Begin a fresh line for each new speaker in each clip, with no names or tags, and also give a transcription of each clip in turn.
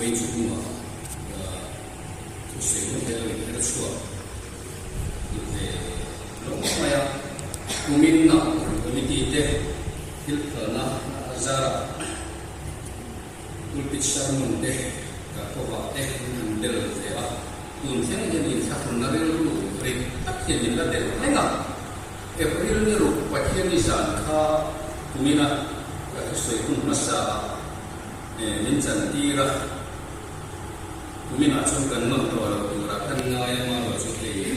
Vawiin chu hnungah thusawi hun hi a lo inher chhuak duh ve lo khawp mai a. Kumin ah committee te thil phalna a zarah pulpit sermon te ka kawvah te min han bel ve a. Tun thleng hian inthlahrunna rilru rit tak hian min la delh reng a. April ni ruk Pathian ni zan kha kumina ka thusawi hun hmasa ah min chan tir a, kuminah chuan kan nawn tawh lo turah kan ngai a, marawh chu hei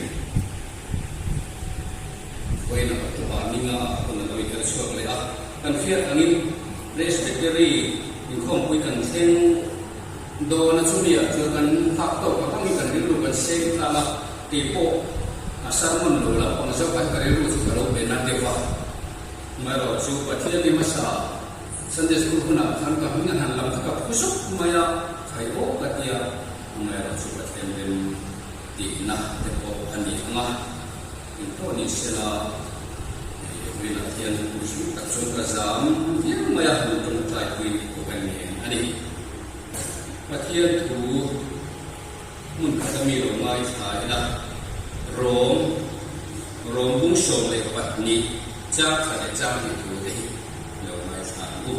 vawiin October ni nga ah hun a lo inher chhuak leh a, kan hriat angin Presbytery inkhawmpui kan thleng dawn a, chumi ah chuan kan hak tawk ang angin kan rilru kan seng tlang a, keipawh a sermon lo lampang zauh khan ka rilru chu ka lo pe na deuh a, marawh chu Pathian ni hmasa Sunday school hunah khan ka hming an han lam kha ka phu zuk mai a, khai aw ka tia, amaherawh chu Pathian rem tihna te pawh a ni ang a, eng pawh ni sela Rinah hian mihring tak chuan ka zam viau mai a, min tawngtai pui pawh ka ngen a ni. Pathian thu hmun khat a mi lo ngaithla ila, Rom, Rom bung 12 chang khat leh chang hnih thu te hi lo ngaithla ang u.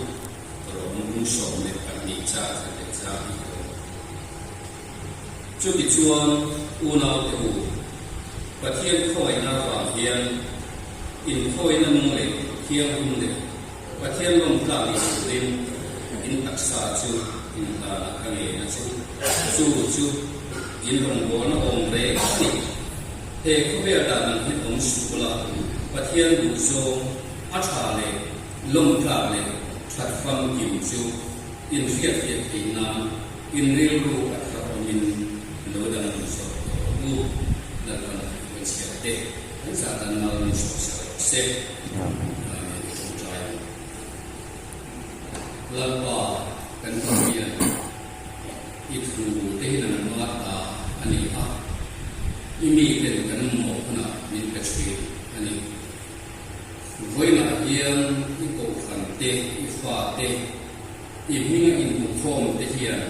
Rom bung 12 chang khat leh chang hnih thu. Chutichuan, unaute u, Pathian khawngaihna avang hian inkhawina nung leh thianghlim leh Pathian lawmtlak ni turin in taksa chu inhlan a ngen a chu. Chu chu in rawngbawlna awm reng a ni. He khawvel dan ang hi awm suh ula, Pathian duhzawng a tha leh lawmtlak leh that famkim chu inhriatfiah theih nan in rilru a thar awmin lo danglam zawk tawh rawh u. Lalpan a kan chhiat te kan zah dan mal min sawm sak rawh se. Amen. Ṭawngṭai ang. Lalpa kan Pathian, i thu te hi nangmah ta a ni a, i miten kan mamawh hunah min pe ṭhin a ni. Vawiinah hian i kohhran te, i fa te, i hminga inhmukhawm te hian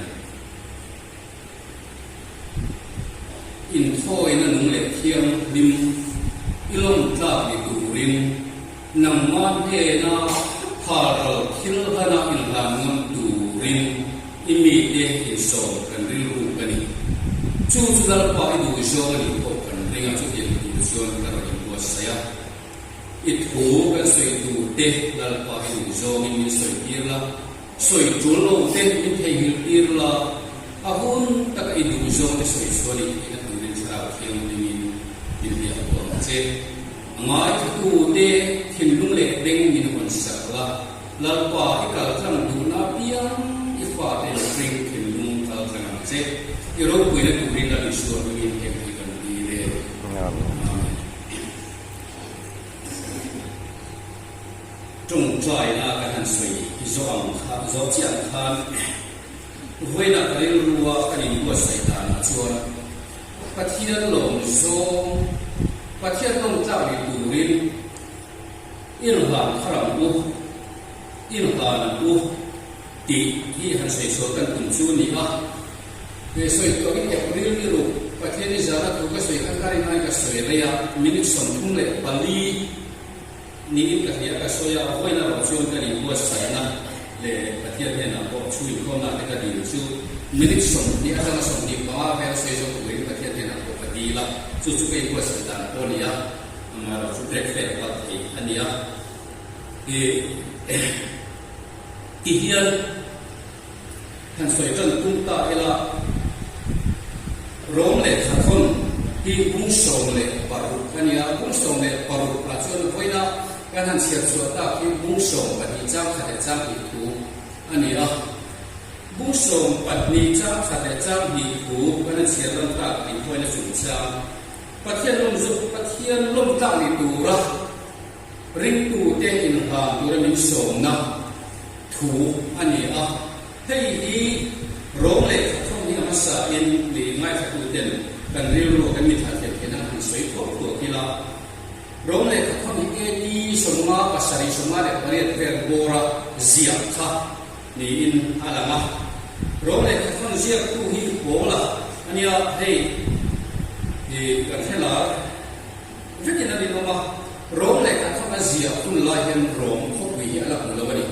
Inthawina nung leh thianghlim i lawmtlak ni turin nangmah hnena phalral thil hana inhlan ngam turin i mite insawm kan rilru ka ni. Chu chu Lalpa i duh zawng a nih pawh kan ring a, chutiang tur chuan ka rawn inbuatsaih a. I thu kan sawi tur te Lalpa i duh zawngin min sawi tir la. Sawi tul lo te min theihnghilh tir la, a hun taka i duh zawng te sawi chhuah nih theihna turin thlarau thianghlimin min hliah pawh ang che. A ngaithatu te thinlung leh beng min hawn sak la, Lalpa i kal tlang duhna apiang i fate mihring thinlung kal tlang ang che. I ropuina turin Lal Isua hmingin heng hi kan dil e. Amen. Tawngtaina kan han sawi zawh ang kha, zawh chiah ang khan vawiinah ka rilrua kan inbuatsaih danah chuan Pathian lawm zawng, Pathian lawmtlak ni turin inhlan thar ang u, inhlan ang u tih hi han sawi chhuah kan tum chu a ni a. He sawi tuahin April ni ruk Pathian i zana thu ka sawi khan ka rinai ka sawi rei a, minute 34 Niin ka hria ka sawi a, vawiin erawh chuan ka inbuatsaihna leh Pathian hnenah pawh chhu inkhawmna te ka dil chu minute 20 atanga 25 vel sawi zawk turin Pathian hnenah pawh ka dil a, chu chu ka inbuatsaih dan pawh a ni a, amaherawh chu break fail palh thei a ni a. Ti hian han sawi tan tum ta ila, Rom leh Thathawn hi bung 16 a ni a, bung 16 ah chuan vawiina kan han chhiar chhuah tak hi bung 12 chang khat leh chang hnih thu a ni a. Bung 12 chang khat leh chang hnih thu kan han chhiar lam tak inhawina chungchang Pathian lawm zawk Pathian lawm tlak ni tura Ringtute inhlan tura min sawmna thu a ni a, hei hi rawng leh thathawm hi a hmasain mi ngaithlatuten kan rilru kan mi thlah thiam theihna han sawi thuak thuak ila. Rawng leh thathawm hi AD 57, 58 vel bawra ziah kha niin a lang a. Rawng leh thathawn ziaktu hi Paula a nia, hei i kan hre lar vekin a rinawm a, Rom lehkhathawn a ziah hun lai hian Rom khawpui hi a la hmu lo a ni.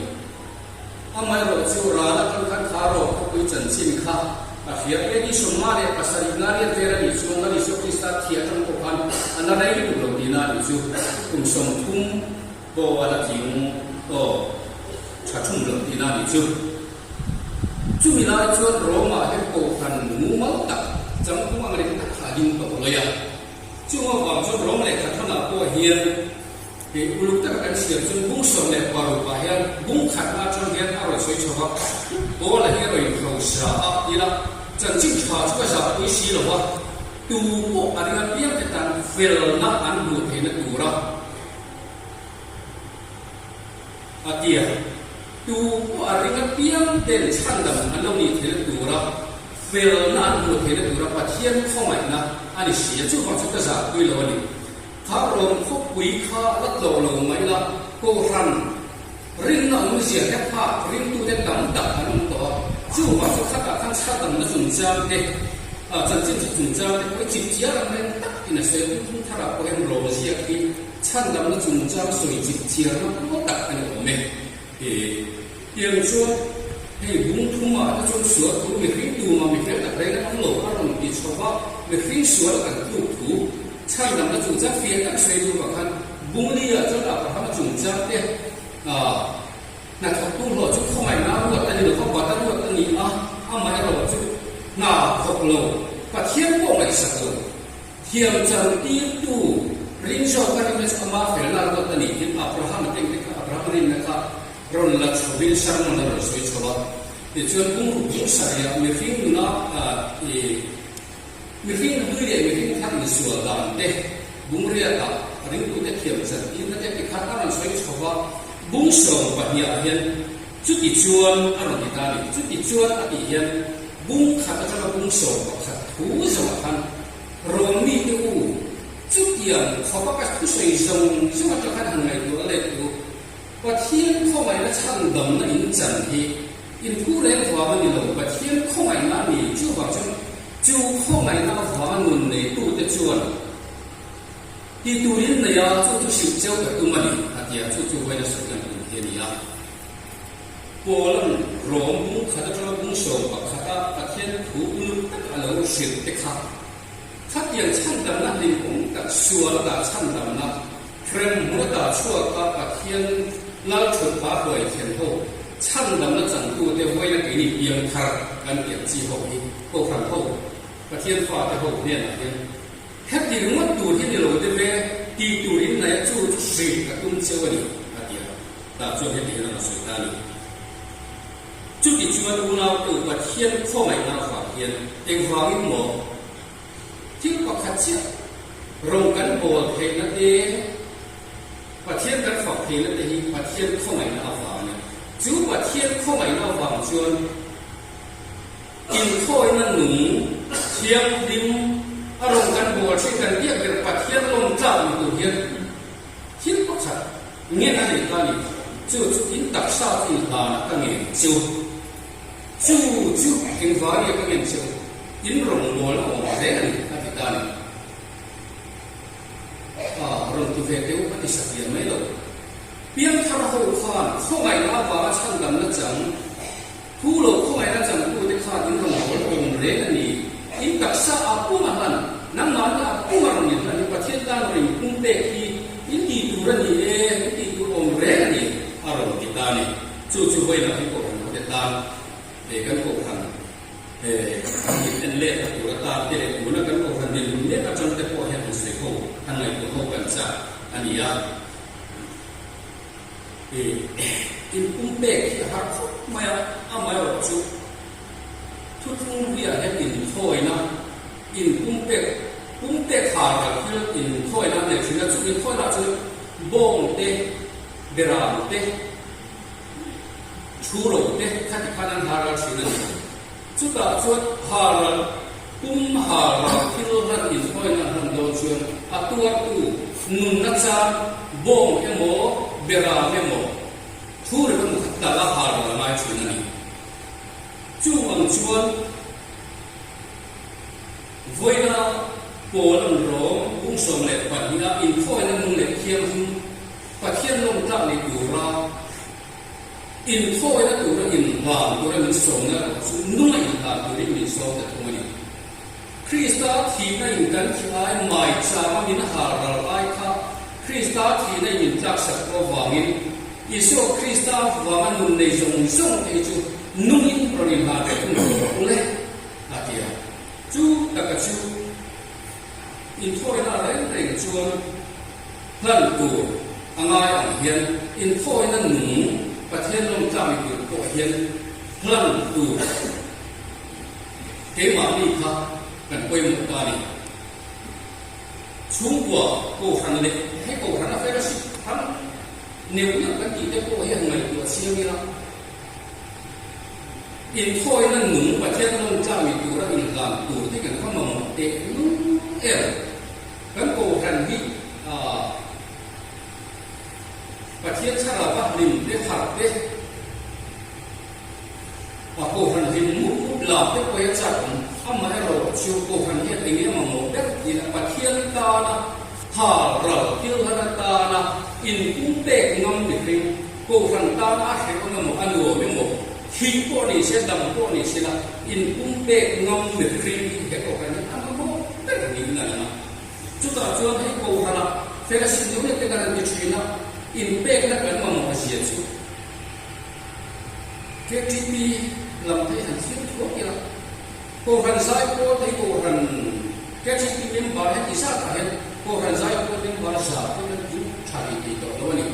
Amaherawh chu ral atang khan kha Rom khawpui chanchin kha a hria. AD 57 na riat vel a nih chuan Lal Isua Krista thi atang pawh khan a la rei lutuk lo tihna a nih chu. Kum 30 pawh a la tling aw tha thum lo tihna a nih chu. Chumi lai chuan Rome-ah hian kohhran mumal tak changtlung ang reng tak kha a ding tawh lawih a. Chung avang chuan Rome lehkhathawnah pawh hian Hei uluk taka kan chhiar chuan bung 16 ah hian bung khatna atang hian a rawn sawi chho va, Paula hi a rawn inhrosa a ila chanchin tha chu ka zahpui si lo va, tu pawh a ring apiang te tan felna an hmuh theihna tura a ti a, tu pawh a ring apiang ten chhandam an lo nih theihna tura felna an hmuh theihna tura Pathian khawngaihna a ni si a, chuvang chu ka zahpui lo a ni. Kha rawng khawpui kha la tlawh lo mai la, Kohhran rinna awmzia he phak ringtute tam tak an awm tawh a, chuvang chu khatah khan chhadamna chungchang te, chanchin tha chungchang te pawh hi chip chiar ang reng takin a sawi a, thuthlung tharah pawh hian rawng ziak hi chhandamna chungchang sawi chip chiarna pawh tak a ni awm e. Tiang chuan hei bung thumah te chuan sual thu mihring tumah mifel tak reng an awm lo a rawn ti chho va, mihring sual kan tluk thu chhandamna chungchang fiah tak sawi duh vang khan bung li-ah chuan Abrahama chungchang te hnathawktu hlawh chu khawngaihna a ruat a ni lo va, bat a ruat a ni a, amaherawh chu hna thawk lo, Pathian pawh ngaihsak lo. Thiam chantirtu ring zawk a rinna chu ama felna a ruat a nih hian Abraham a tengte kha Abraham rinna kha rawn la chhovin sermon a rawn sawi chho a. Tichuan bungruk bung sarihah mihring nuna i mihring hlui leh mihring thar insual dan te bungriatah ringtute thiam chantirna te ti khan a rawn sawi chho va. Bung 12 ah hian chuti chuan a rawn ti ta a ni. Chuti chuan a tih hian bung khat atanga bung 11 thu zawhah khan Rom mite u, chutiang khawpa ka thusawi zawng zawng atang khan han ngaihtuah let u. Pathian khawngaihna chhandamna in chan hi in thu reng vang a ni lo, Pathian khawngaihna a ni. Chuvang chuan chu khawngaihna avanga nun neitute chuan ti turin nei a, chu chu hrilh cheu ka tum a ni, a ti a, chu chu vawiin a sawi kan tum hi a ni a. Paula'n Rom bung khat atanga bung 11 a Pathian thu uluk tak a lo hrilh te kha, khatiang chhandamna hlimawm tak sual dah chhandamna, hrem hmun a dah chhuak a Pathian lal thut hma hruai thlen ho chhandamna changtute vawiina keini piang thar kan pian chi ho hi Kohhran ho Pathian fate ho hnenah hian Heti ringawt tur hi ni lo te ve, tih tur in nei a chu chu hrilh ka tum cheu a ni, a ti a. Tah chuan heti hian a rawn sawi ta a ni. Chuti chuan unautu Pathian khawngaihna avang hian engvangin maw thil pakhat chiah rawng kan bawl theihna te, Pathian kan fak theihna te hi Pathian khawngaihna avang a ni. Chu Pathian khawngaihna avang chuan Inthawina nung thianghlim a rawn kan bawl thin kan biak ber Pathian lawm tlak ni tur hian thil pakhat ngen a nei ta ni. Chu chu in taksa chu in hlanah ka ngen chu. Chu chu engvâria ka ngen chu in rawngbâwl a awm reng a ni a ti ta ni. A rawn ti ve teuh a ti satliah mai lo. Piangthar ho khan khawngaihna avanga chhandamna chang Thu lo khawngaihna changtute khan in rawn hawl awm reng a ni. In taksa a pum a hlan, nangmahni a pum a rawn in hlan hi Pathian tan rawn in pum pek hi in tih tur a ni e, in tih tur awm reng a ni, a rawn ti ta a ni. Chu chu vawiinah hi Kohhran hote tan leh kan Kohhran in en letna tur atan te leh tuna kan Kohhran dinhmun mek atang te pawh hian han sawi ho, han ngaihtuah ho kan chak a ni a. In pumpek hi a har khawp mai a, amaherawh chu thuthlung hluiah hian inthawina, in pumpek, pumpek har ral thil inthawina an nei thin a, chu inthawina ah chuan bawng te, beram te, thu ro te khati khan an har ral thin a ni. Chutah chuan har ral, pum har ral thil hlan inthawina an hlan dawn chuan a tuartu nunna chang bawng emaw, beram emaw, thu ri emaw kha tal a har ral a ngai thin a ni. Chu ang chuan. Vawiina Paul an rawng bung 12 a inthawina nung leh thianghlim Pathian lawmtlak ni tura inthawina tura inhlan tura min sawmna erawh chu nunga inhlan turin min sawm ta thung a ni. Krista thihna in kan thi ai maichama min hal ral ai kha Krista thihna in min tlaksak tawh avangin Isua Krista vanga nun nei zawng zawng te hi chu nungin rawn inhlan ve thung tawh rawh u le, a ti a. Chu taka chu inthawina reng reng chuan hlan tur a ngai ang hian inthawina nung Pathian lawmtlak ni tur pawh hian hlan tur Keimahni kha kan pawimawh ta a ni. Chhungkua Kohhran leh hei Kohhran a fellowship hrang neuh neuh kan tih te pawh hi han ngaihtuah chiang ila, inthawina nung Pathian lawm tlak ni tura inhlan tur te kan va mamawh teh lul em. Kan Kohhran hi Pathian thlarau a hlim te harh te, A Kohhran hlim mup mup lam te pawh hi a chak awm. Amaherawh chu Kohhran hian eng nge mamawh ber tiin a Pathian tana hal ral thil hlan atana inpumpek ngam mihring Kohhran tana a hrehawm emaw a nuam emaw thih pawh ni se dam pawh ni se la inpumpek ngam mihring hi he Kohhran hian a mamawh ber niin a lang a. Chutah chuan hei Kohhranah fellowship deuh deuh te kan han ti thin a, inpekna kan mamawh zia chu KTP lam te hi han thlir thuak ila, Kohhran Zaipawl te hi Kohhran KTP member heti zatah hian Kohhran Zaipawl member zah te kan tling tha rih thei tawh lo a ni.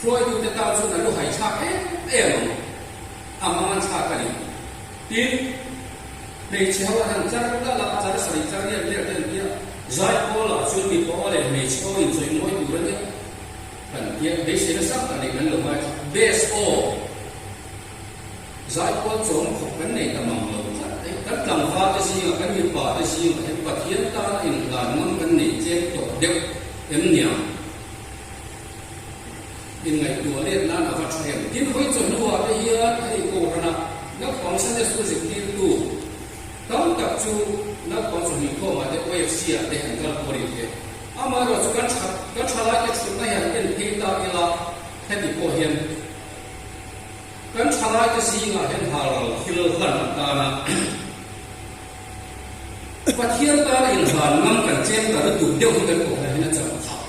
Hruaitute tan chuan a lu hai thlak em em ang, a mang an thlak a ni. Tin, hmeichhe ho an han char dal a, char sarih char riat vel te an ti a, Zaipawl ah chuan mipa aw leh hmeichhe aw inchawih mawi tur a nia. Kan tia beisei nasa tak nei kan lo ngai tha. Best aw! Zaipawl chawm khawp kan nei ta mang lo tlat e. Kan tlangval te zingah, kan mipa te zingah hian Pathian tana inhlan ngam kan nei tlem tawh deuh em nia? Inngaihtuah let nan a va tha em? Tin, hawi chawhnuah te hian hei Kohhranah naupang Sunday School zirtirtu tam tak chu naupang chawhnih khawmah te OFC-ah te an kal pawh a ni thei. Amaherawh chu kan tha kan thalaite chhunna hian en phei ta ila heti pawh hian kan thalaite zingah hian halral thil hlan atana Pathian tana inhlan ngam kan tlem ta lutuk deuh hi kan kohhran hian a chauh phah.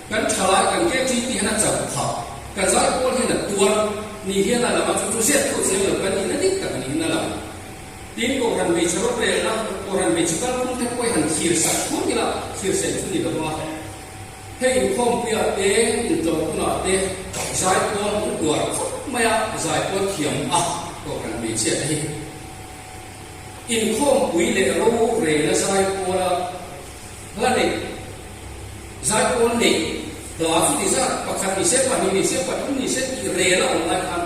Kan thalai kan KTP hian a chauh phah. Kan zai pawl hian a tuar ni hian a lang a, chu chu ziak thu chiang lo kan nihna dik tak niin a lang. Tin, Kohhran hmeichhe rorelna, Kohhran hmeichhe kalphung te pawh hi han thlir sak thut ila, thlir sen chu ni lo a. Hei inkhawmpuiah te, intlawh hunah te zaipawl an uar khawp mai a, zaipawl thiam a Kohhran hmeichhia te hi. Inkhawmpui leh rorelna zaipawla hla neih, zaipawl neih hla chu ti zat, pakhat ni se, pahnih ni se, pathum ni se tih rel a awm lai khan,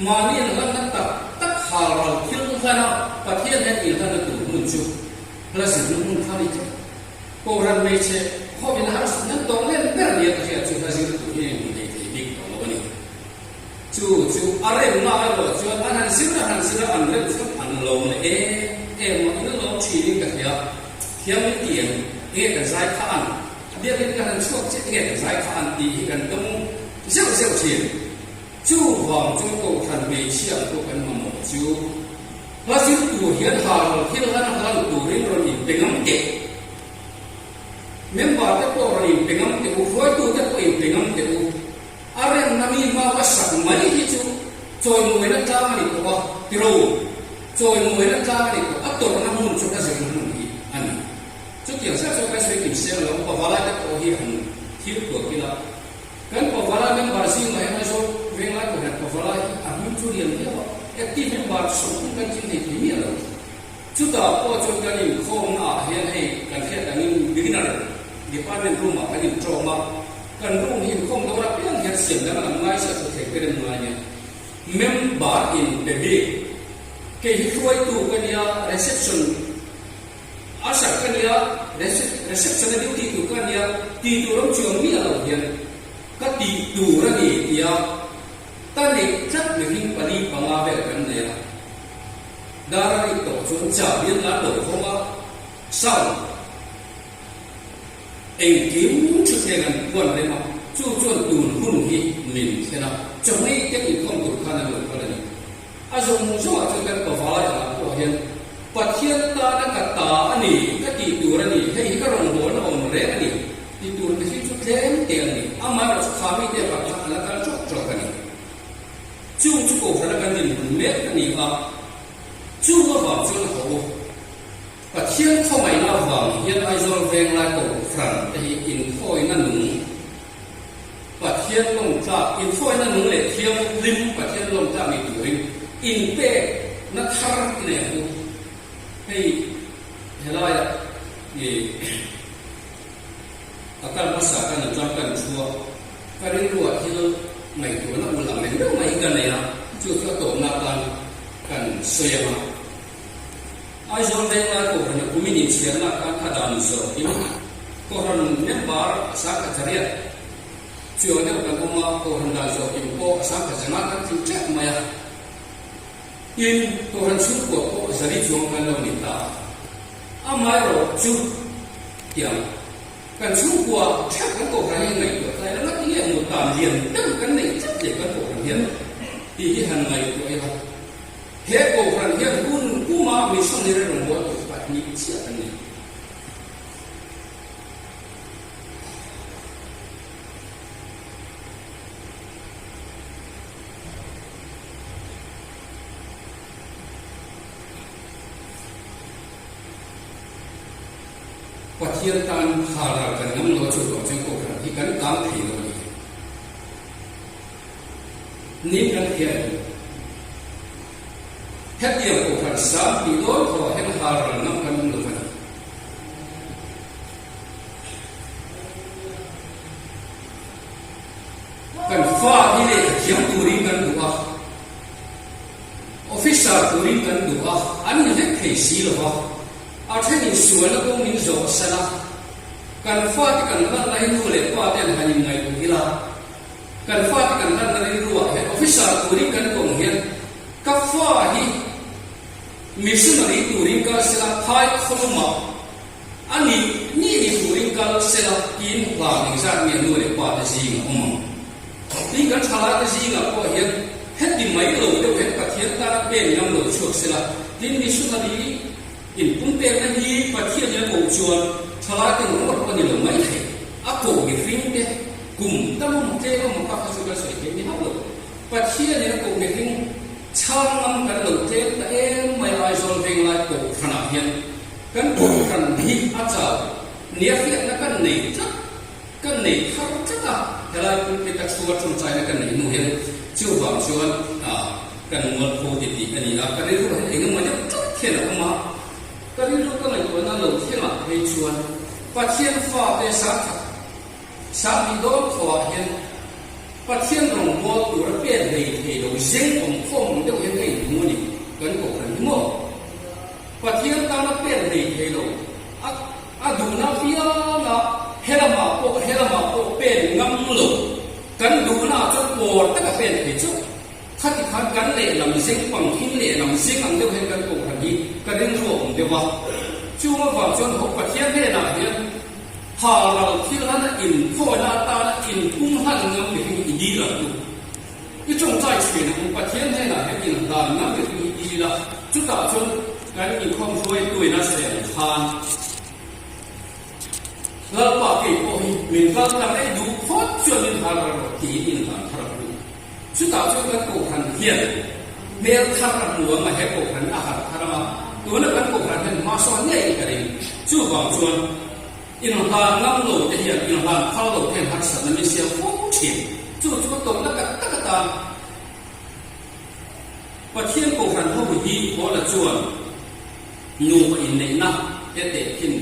Mahni inhlanna tak tak halral thil hlan a, Pathian hian inhlanna tur hmun chu hla zirna hmun kha a ni tlat. Kohhran hmeichhe hovin harsatna an tawrh lem ber nia ka hriat chu hla zir tur hi a inhmu thei thei bik tawh lo a ni. Chu chu a remna erawh chuan an han zir a han zir a, an rem chuan an lawm leh em em a, in a lawm thin in ka hria. Thiam min ti em? Enge kan zai kha an? Biakin kan han chhuak chiah enge kan zai kha an tih hi kan dawng zeuh zeuh thin. Chuvang chu Kohhran hmeichhia pawh kan mamawh chu hla zir tur hian halral thil hlan hlan turin rawn inpe ngam teh. Member te pawh rawn inpe ngam teh u, hruaitu te pawh inpe ngam teh u. A remna mi hma va sak mai hi chu chawimawina tlang a ni tawh a, tiro chawimawina tlang a ni tawh, a tawrhna hmun chu hla zirna hmun hi a ni. Chutiang zet chuan kan sawi kim seng lo, pavalai te pawh hi han thil thuak ila. Kan Pavala member zingah hian Aizawl Venglai pawh hian Pavala hi a hming chu lian viau a, active member sawmthum kan tling thei thei miah lo. Chutah pawh chuan kan inkhawmna ah hian hei kan hriat angin beginner department room ah kan intawm a, kan room hi inkhawm dawn apiang hian siam dang a lam ngai chiah thu thei te rem ngai nia. Member in pe bik kei hi hruaitu ka nia reception Usher ka nia, reception a duty tur ka nia, tih tur awm chuang miah lo hian ka tih tur a ni tia ka neih tlat mihring pali panga vel kan nei a, dar a rik tawh. chuan chahbi an la lo hawng a, sound engkim thutthleng an puan rem a, chu chuan tun hun hi min thlen a, chawhmei te inkhawm tur khan an lo kal a ni. A zawng zawngah chuan kan pavai angah pawh hian Pathian tana ka ta a ni, ka tih tur a ni, hei hi ka rawngbawlna awm reng a ni ti tur mihring chu tlem te an ni. Amaherawhchu chu kha mite vang kha a la kal ṭawk ṭawk a ni. Chung chu Kohhrana kan dinhmun mek a ni a, chung avang chuan a haw. Pathian khawngaihna avang hian Aizawl Venglai Kohhran te hi inthawina nung, Pathian lawmtlak, inthawina nung leh thianghlim Pathian lawmtlak ni turin inpekna thar i nei ang u. Hei helaiah i a kal hmasa kan inṭang kan thu a, ka rilruah thil ngaihtuahna ulh ang reng deuh mai hi ka nei a, chu chu a tawpna atan kan sawi ang a. Aizawl Venglai Kohhrana kumin inchhiarna khan a dan zawkin Kohhran member a sangkhat zariat chuang deuh kan awm a, Kohhran dan zawkin pawh a sangkhat zanga kan tling tep mai a. Tin, Kohhran chhungkua pawh zari chuang kan lo ni ta. Amaherawh chu tiang kan chhungkua theuh kan Kohhran hi ngaihtuah tlai la ngati nge mut dan lian deuh kan neih tlat leh kan Kohhran hian tih hi han ngaihtuah ila. He Kohhran hian hun puma missionary rawngbâwl tur pahnih chiah kan nei. Pathian tan hâral kan ngam lo chu vang chuan Kohhran hi kan kang thei lo a ni. Ni kan hian hetiang Kohhran sang tih dawn thawh hian hâral ngam kan awm lo a ni. Kan fa hi lehkha thiam turin kan duh a, officer turin kan duh a, an ni vek thei si lo va, a thenin sualna kawng min zawh san a, kan fate kan hlanna hi nu leh pa ten han inngaihtuah ila, kan fate kan hlanna rilruah hian officer turin kan kawng hian ka fa hi missionary turin kal sela phai khawlumah A nih nih ni turin kal sela tiin hlan engzat nge nu leh pa te zing a awm ang? Tin kan thalai te zingah pawh hian heti mai lo deuh hian Pathian tana pen ngam lo chhuak sela tin missionary inpumpekna hi Pathian in a koh chuan thalai te ngawt pawh a ni lo mai thei. A koh mihring te kum tam emaw tlem emaw kha kha chu kan sawi thei ni hauh lo. Pathian in a koh mihring chhang ngam kan lo tlem ta em mai Aizawl Venglai Kohhranah hian Kan kohhran hi a chau nia hriatna kan nei tlat, kan nei thar tlat a, helai pulpit a chhunga tawngtaina kan neih hnu hian chuvang chuan kan mualpho ti tih a ni a, ka rilru ah hian engemaw deuh tlat hian a awm a, ka rilru ka ngaihtuahna lo thlengah phei chuan Pathian fate sangkhat Sahnih dawn thawhah hian Pathian rawngbâwl tura pên hlei thei lo zeng awm khawm ang deuh hian ka inhmu a ni, kan kohhran hi maw? Pathian tana pên hlei thei lo a a duhna apianga helamah pawh helamah pawh pên ngam lo, kan duhnaah chuan pawr taka pên thei chauh. Khati khan kan lehlam zeng pangkhing lehlam zeng ang deuh hian kan kohhran hi ka rilru a awm deuh a. Chung avang chuan ho Pathian hnenah hian Hâral thil hana inkhawina atana inpumhlan ngam mihring i dil ang u. I tawngtai chhuin ang u, Pathian hnenah hian inhlan ngam mihring i dil a, chutah chuan kan inkhawm hruaituin a sawi ang khan Lalpa kei pawh hi min kal tlang ei duh phawt chuan min hâral rawh tiin inhlan thar ang u. Chutah chuan kan kohhran hian hmel thar a hmu ang a, he kohhran a harh thar ang a, tuna kan kohhran hian hma sawn ngei ka ring. Chuvang chuan inhlan ngam lo te hian, inhlan phal lo te hian harsatna min siam fo thin. Chu chu ka tawhna tak tak atan Pathian kohhran ho hi Paula chuan nupa inneihna te tehkhin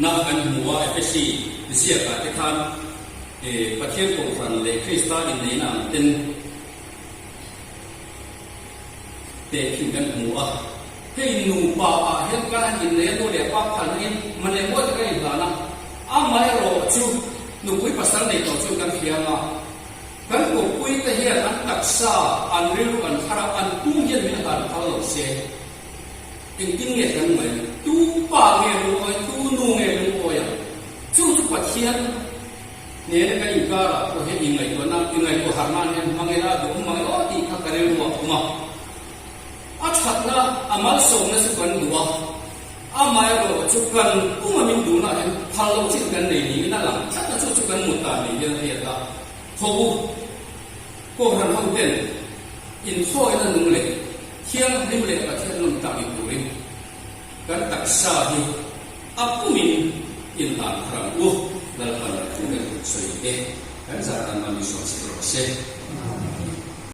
na kan hmu a, Efesi ziakah te khan Pathian Kohhran leh Krista inneihna ang ten tehkhin kan hmu a. Hei nupa ah hian kan han innei a, nu leh pa phalna in man leh mual te kan inhlan a. Amaherawh chu nupui pasal nei tawh chu kan hria ang a, kan kawppui te hian an taksa, an rilru, an thlarau, an pum hian min hlan phal lo se. Engtin nge kan ngaih ang? Tu pa nge lungawi, tu nu nge lungawi ang? Chu chu Pathian nena kan inkarah pawh hian inngaihtuahna, inngaihtuah harh nan hian hmang ila duhawm mang e aw tih kha ka rilru a awm a. A thatna, a malsawmna chu kan duh a, amaherawh chu kan puma min duhna ah hian phal loh chin kan nei niin a lang tlat a, chu chu kan mut dan nei hian a hriat a. Tho u, Kohhran ho ten inthawina nung leh thianghlim leh Pathian lawm tak ni turin kan taksa hi a pumin inhlan thar ang u, Lalpan a thu kan sawi te kan zar tan man i sawn sak rawh se.